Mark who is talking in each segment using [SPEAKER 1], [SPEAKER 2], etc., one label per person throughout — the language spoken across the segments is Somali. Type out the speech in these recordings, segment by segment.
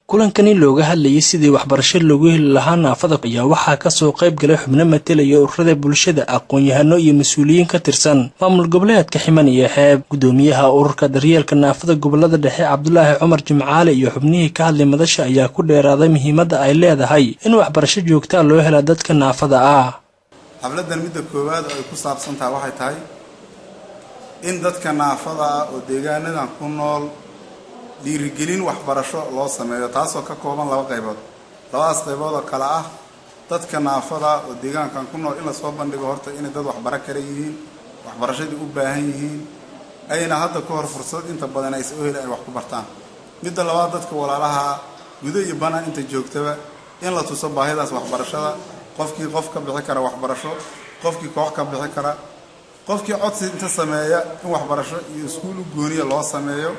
[SPEAKER 1] Kulankani looga hadlayay sidii waxbarasho loogu heli lahaa naafada ayaa waxaa kasoo qayb galay xubno matelaya ururada bulshada, aqoon-yahano iyo mas-uuliyiin ka tirsan maamul goboleedka Ximan iyo Xeeb. Gudoomiyaha ururka daryeelka naafada gobolada dhexe Cabdulaahi Cumar Jimcaale iyo xubnihii ka hadlay madasha ayaa ku dheeraaday muhiimadda ay leedahay in waxbarasho joogtaa loo hela dadka naafada ah.
[SPEAKER 2] Xafladan midda koowaad oo ay ku saabsan tahay waxay tahay in dadka naafada ah oo deegaanadan ku nool dhiirigelin waxbarasho loo sameeyo, taasoo ka kooban laba qaybood. Labadaas qaybood oo kale ah, dadka naafada oo deegaankan ku nool in lasoo bandhigo horta inay dad waxbaro kale yihiin, waxbarashadii u baahan yihiin, ayna hadda ka hor fursad inta badan aysa u heli ay wax ku bartaan. Midda labaad, dadka walaalaha gudo iyo banaan inta joogtaba in la tuso baahidaas waxbarashada, qofkii qof ka bixi kara waxbarasho, qofkii koox ka bixi kara, qofkii codsi inta sameeya in waxbarasho iyo iskuul u gooniya loo sameeyo.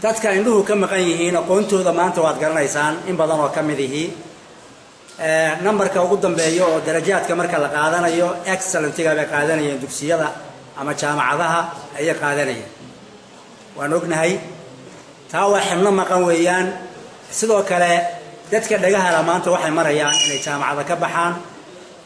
[SPEAKER 3] Dadka indhuhu ka maqan yihiin aqoontooda maanta waad garanaysaan, in badan oo ka mid ihi nambarka ugu dambeeya oo darajaadka marka la qaadanayo excellentiga bay qaadanayeen, dugsiyada ama jaamacadaha ayay qaadanayeen, waan ognahay. Taa waa xibno maqan weeyaan. Sidoo kale dadka dhagahala maanta waxay marayaan inay jaamacada ka baxaan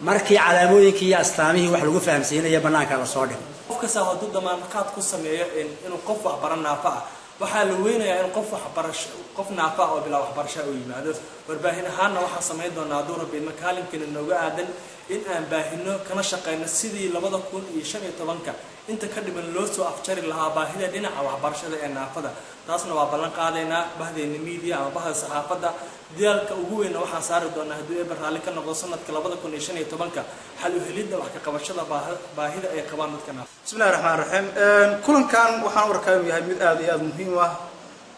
[SPEAKER 3] markii calaamooyinkii iyo astaamihii wax lagu fahamsiinaya bannaanka la soo dhigo.
[SPEAKER 4] Qof kasta hadduu damaanqaad ku sameeyo inuu qof waxbaro naafa ah, waxaa la weynayaa in qof waxbarasho, qof naafa ah oo bilaa waxbarasha uu yimaado. Warbaahin ahaanna waxaan samayn doonaa, hadduu Rabbi idmo, kaalinkeena nooga aadan in aan baahino kana shaqeyno sidii 2015-ka inta ka dhiman loo soo afjari lahaa baahida dhinaca waxbarashada ee naafada. Taasna waa ballan qaadaynaa bahdeena media ama bahda saxaafadda. Dadaalka ugu weynna waxaan saari doonaa, hadduu Eber raalli ka noqdo, sanadka 2015-ka xal u helidda wax ka qabashada baahida ay qabaan dadka naafa.
[SPEAKER 5] Bismillahi raxmaan raxiim. Kulankan waxaan u arkaa inuu yahay mid aada iyo aada muhiim u ah,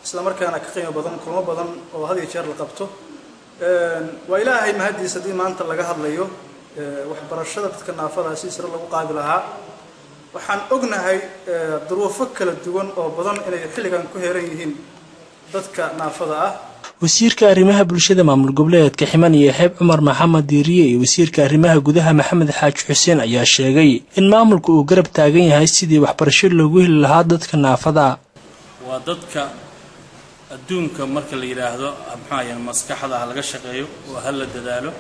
[SPEAKER 5] isla markaana ka qiimo badan kulmo badan oo had iyo jeer la qabto. Waa Ilaahay mahaddiis haddii maanta laga hadlayo waxbarashada dadka naafada si sare lagu qaadi lahaa. Waxaan ognahay duruufo kala duwan oo badan inay xilligan ku heeran yihiin dadka naafada ah.
[SPEAKER 1] Wasiirka arrimaha bulshada maamul goboleedka Ximan iyo Xeeb Cumar Maxamed Diiriye iyo wasiirka arrimaha gudaha Maxamed Xaaji Xuseen ayaa sheegay in maamulka uu garab taagan yahay sidii waxbarasho loogu heli lahaa dadka naafada.
[SPEAKER 6] Waa dadka adduunka marka la yidhaahdo muxuu maskaxda ha laga shaqeeyo oo ha la dadaalo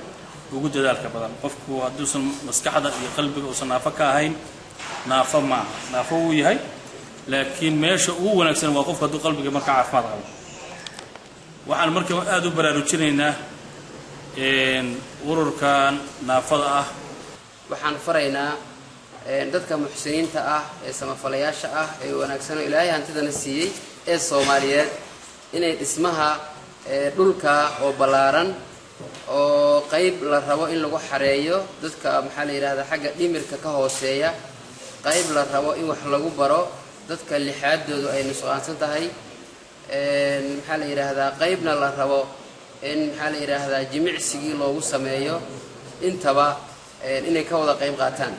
[SPEAKER 6] ugu dadaalka badan. Qofku hadduusan maskaxda iyo qalbiga uusan naafo ka ahayn, naafo maaha. Naafo wuu yahay, laakiin meesha ugu wanaagsan waa qofku hadduu qalbiga marka caafimaad qabo. Waxaan marka aada u baraarujinaynaa ururkan naafada ah.
[SPEAKER 7] Waxaan faraynaa dadka muxsiniinta ah ee samafalayaasha ah ee wanaagsanoo Ilaahay hantidana siiyey ee Soomaaliyeed inay dhismaha dhulka oo ballaaran oo qayb la rabo in lagu xareeyo dadka, maxaa la yidhahdaa, xagga dhimirka ka hooseeya, qayb la rabo in wax lagu baro dadka lixaadoodu ay nusqaansan tahay, maxaa la yidhaahdaa, qaybna la rabo in, maxaa la yidhaahdaa, jimicsigii loogu sameeyo, intaba inay ka wada qayb qaataan.